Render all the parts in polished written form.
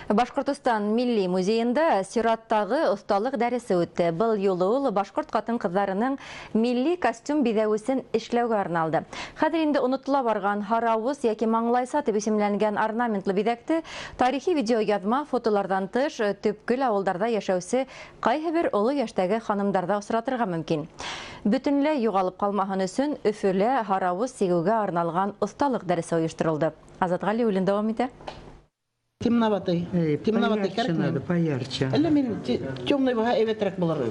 Башҡортостан Милли музейында сираттағы оҫталыҡ дәресе үтте. Был юлы ул башҡорт ҡатын-ҡыҙҙарының милли костюм биҙәүесен эшләүгә арналды. Хәҙер инде онотола барған һарауыз йәки маңлайса тип исемләнгән орнаментлы биҙәкте тарихи видеояҙма, фотоларҙан тыш төпкөл ауылдарҙа йәшәүсе ҡайһы бер оло йәштәге ханымдарҙа осратырға мөмкин. Бөтөнләй юғалып ҡалмаһын өсөн Өфөлә һарауыз сигеүгә арналған оҫталыҡ дәресе ойошторолдо. Азат Ғәлиуллин дауам итә. Темноватый. Темноватый кәрәк надо, поярче. Әллә мин темный булһа әйбәтерәк булыр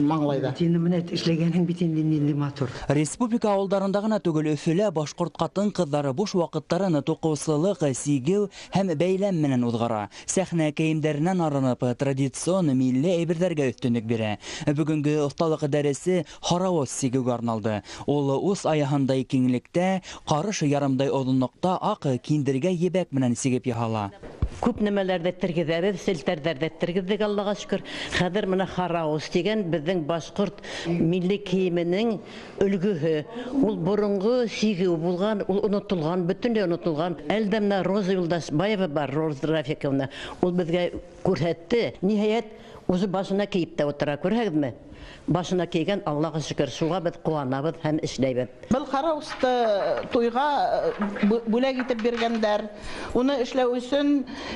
маңлайҙа. Инде менә эшләгәнең бит инде нинди матур. Республика ауылдарында ғына түгел, Өфөлә башҡорт ҡатын-ҡыҙҙары буш ваҡыттарын туҡыусылыҡ, сигеү һәм бәйләм менән уҙғара. Сәхнә кейемдәренән арынып, традицион милли әйберҙәргә өҫтөнлөк бирә. Бөгөнгө оҫталыҡ дәресе һарауыз сигеүгә арналды. Ул ус аяһындай киңлектә, ҡарыш ярымдай оҙонлоҡта аҡ киндергә ебәк менән сигеп яһала. Күп нәмәләрҙе тергеҙәбеҙ, селтәрҙәрҙе тергеҙҙек, Аллаға шөкөр. Хәҙер менә һарауыз тигән беҙҙең башҡорт милли кейеменең өлгөһө. Ул боронғо сигеү булған, ул онотолған, бөтөнләй онотолған. Әлдә менә Роза Юлдашбаева бар, Роза Рафиковна. Ул беҙгә күрһәтте. Ниһайәт, үҙе башына кейеп тә ултыра, күрһәгеҙме? Башына кейгән, Аллаға шөкөр, шуға беҙ ҡыуанабыҙ һәм эшләйбеҙ. Был һарауызды туйға бүләк итеп биргәндәр. Уны эшләү өсөн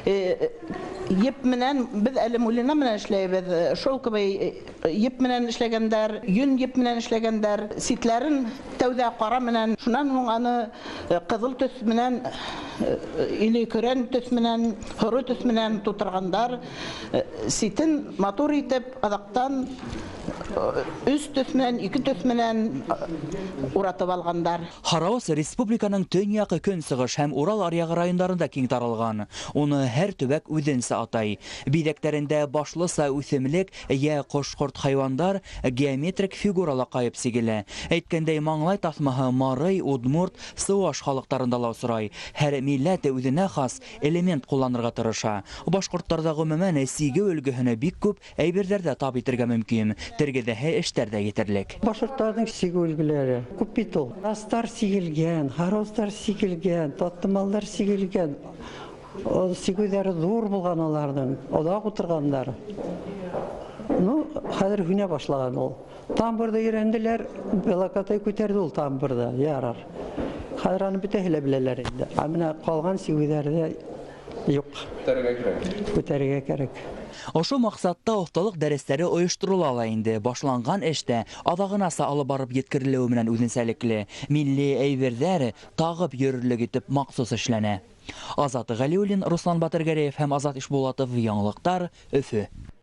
еп менән, беҙ әле мулина менән эшләйбеҙ, шелковый еп менән эшләгәндәр, йөн еп менән эшләгәндәр. Ситләрен тәүҙә ҡара менән, шунан һуң аны ҡыҙыл төҫ менән или көрән төҫ менән, һоро төҫ менән тутырғандар. Ситен матур итеп, аҙаҡтан өс төҫ менән, ике төҫ менән уратып алғандар. Һарауыз республиканың төньяҡ көнсығыш һәм Урал аръяғы райондарында киң таралған. Уны һәр төбәк үҙенсә атай. Биҙәктәрендә башлыса үҫемлек йә ҡош-ҡорт хайуандар геометрик фигурала ҡайып сигелә. Әйткәндәй, маңлай таҫмаһы марый, удмурт, сыуаш халыҡтарында ла осрай. Һәр милләт үҙенә хас элемент ҡулланырға тырыша. Башҡорттарҙа ғөмүмән сигеү өлгөһөнә бик күп әйберҙәрҙә тап итергә мөмкин. Тергеҙәһе эштәр ҙә етерлек. Башҡорттарҙың сигеү өлгөләре күп бит ул. Астар сигелгән, һарауыздар сигелгән, татлымалдар сигелгән. Ул сигеүҙәре ҙур булған уларҙың, оҙаҡ ултырғандар. Ну, хәҙер һүнә башлаған ул. Тамбурҙы өйрәнделәр, Белокатай күтәрҙе ул тамбурҙы, ярар. Хәҙер аны бөтәһе лә беләләр инде. Ә менә ҡалған сигеүҙәрҙе юҡ. Күтәрергә кәрәк. Күтәрергә кәрәк. Ошо маҡсатта оҫталыҡ дәрестәре ойошторола ла инде. Башланған эштә аҙағынаса алып барып еткерелеүе менән үҙенсәлекле. Милли әйберҙәр тағып йөрөрлөк итеп махсус эшләнә. Азат Ғәлиуллин, Руслан Батыргәрәев һәм Азат Ишбулатов. Яңылыҡтар, Өфө.